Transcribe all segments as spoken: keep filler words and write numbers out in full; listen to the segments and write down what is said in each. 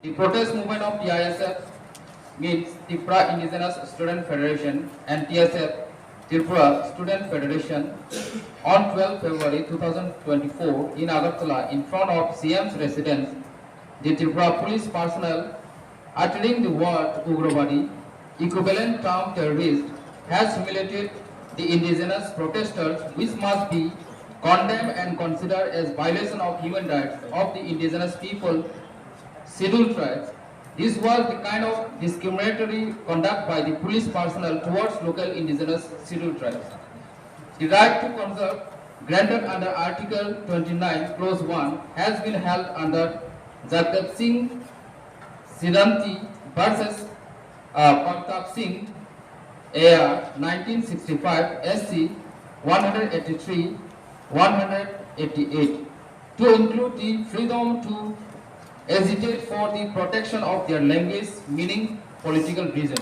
The protest movement of T I S F, means Tripura Indigenous Student Federation, and T S F, Tripura Student Federation, on twelfth February two thousand twenty-four in Agartala in front of C M's residence, the Tripura police personnel uttering the word Ugrabadi, equivalent term terrorist, has humiliated the indigenous protesters, which must be condemned and considered as violation of human rights of the indigenous people scheduled tribes. This was the kind of discriminatory conduct by the police personnel towards local indigenous scheduled tribes. The right to conserve granted under Article twenty-nine, Clause one has been held under Jagdeep Singh Sidhanti versus uh, Pratap Singh, A R nineteen sixty-five, S C one hundred eighty-three, one hundred eighty-eight, to include the freedom to agitate for the protection of their language, meaning political vision.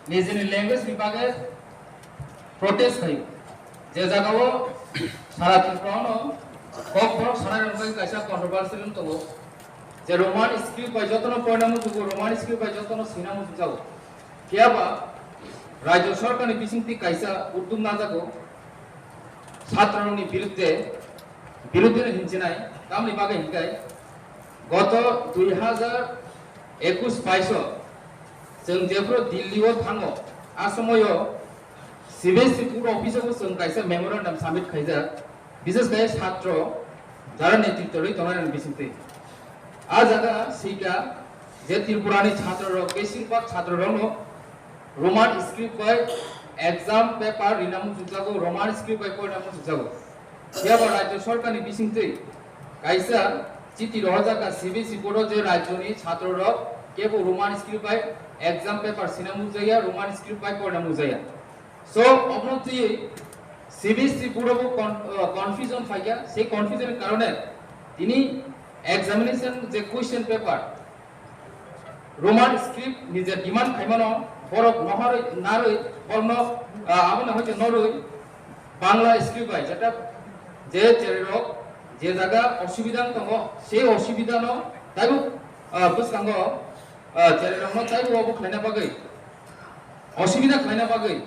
Nijini language ni bagwi protest khai, je jagao sara Tripura no kok borok sanai rok bagwi kaisa controversy wng tongo, je Roman script bai jotono poina muchungo, Roman script bai jotono sina muchung jago. Phiya ba rajyo sarkar ni bisingtwi kaisa uddog najago, chhatrarokni birudde, birudde no hinchinai, tamni bagwi hinkai goto dui hazar ekush baish o chwng jephru Delhi o thango, a somoyo C B S E board office o chwng kaisa memorandum submit khaijak, bises khe chhatro jara netritto rwi tongnai rokni bisingtwi. A jaga sika je Tripura ni chhatro rok, besing bak chhatro rok no Roman script bai exam paper rina muchungjago, Roman script bai porina muchungjago. Phiya ba rajyo sarkar ni bisingtwi kaisa chiti rohorjak kha C B S E board o je rajyo ni chhatro rok kebo Roman script bai exam paper sina mujaya, Roman script bai porina mujaya. So, obno twi C B S E board o con-, uh, confusion phaikha, sei confusion ni karone tini examination je question paper Roman script ni je demand khaimano, borok noharwi narwi, borokno, ah, abono hoite norwi Bangla script bai, jeta je chererok je jaga osubida wng tongo, sei osubidano taibo, ah, bwskango, ah, chererokno taibo obo khlaina bagwi, osubida khlaina bagwi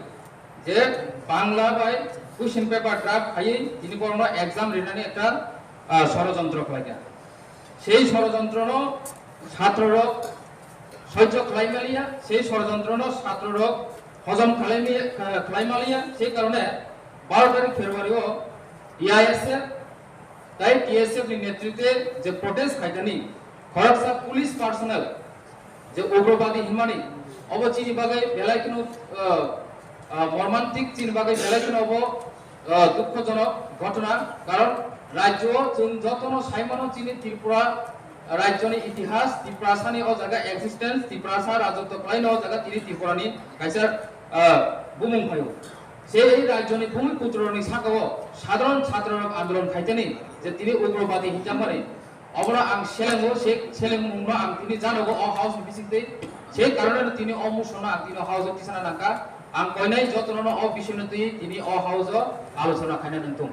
je Bangla bai question paper draft khaiwi tini borokno exam rinani ekta, ah, sorojontro khlaikha. Sei sorojontrono chhatrorok sojjo khlai maliya, sei sorojontrono chhatrorok hojom khlai mi-, khlai maliya, sei karone baro tarik February o T I S F tai T S F ni netritwe je protest khaikani khoroksa police personnel je ugrobadi hinmani, obo chini bagwi belai kheno, ah, ah, mormantik, chini bagwi belai kheno obo, ah, dukhojonok ghotona, karon rajyo o chwng jotono saimano chini Tripura rajyoni itihas, Tiprasani o jaga existence, Tiprasa rajotw khlaino o jaga tini Tripurani kaisa, ah, bumung phaio. Sei rajyoni bhumi putrorokni sakao sadharon chhatrorok andolon khaitani je tini ugrobadi hinjakmani. Obono ang selengo, se selengmungno ang tini janogo o house ni bisingtwi. Sei karone tini o motion no ang tini o house o tisana nangkha. Ang koinai jotono o bisoyno twi tini o house o alochona khaina nangthung.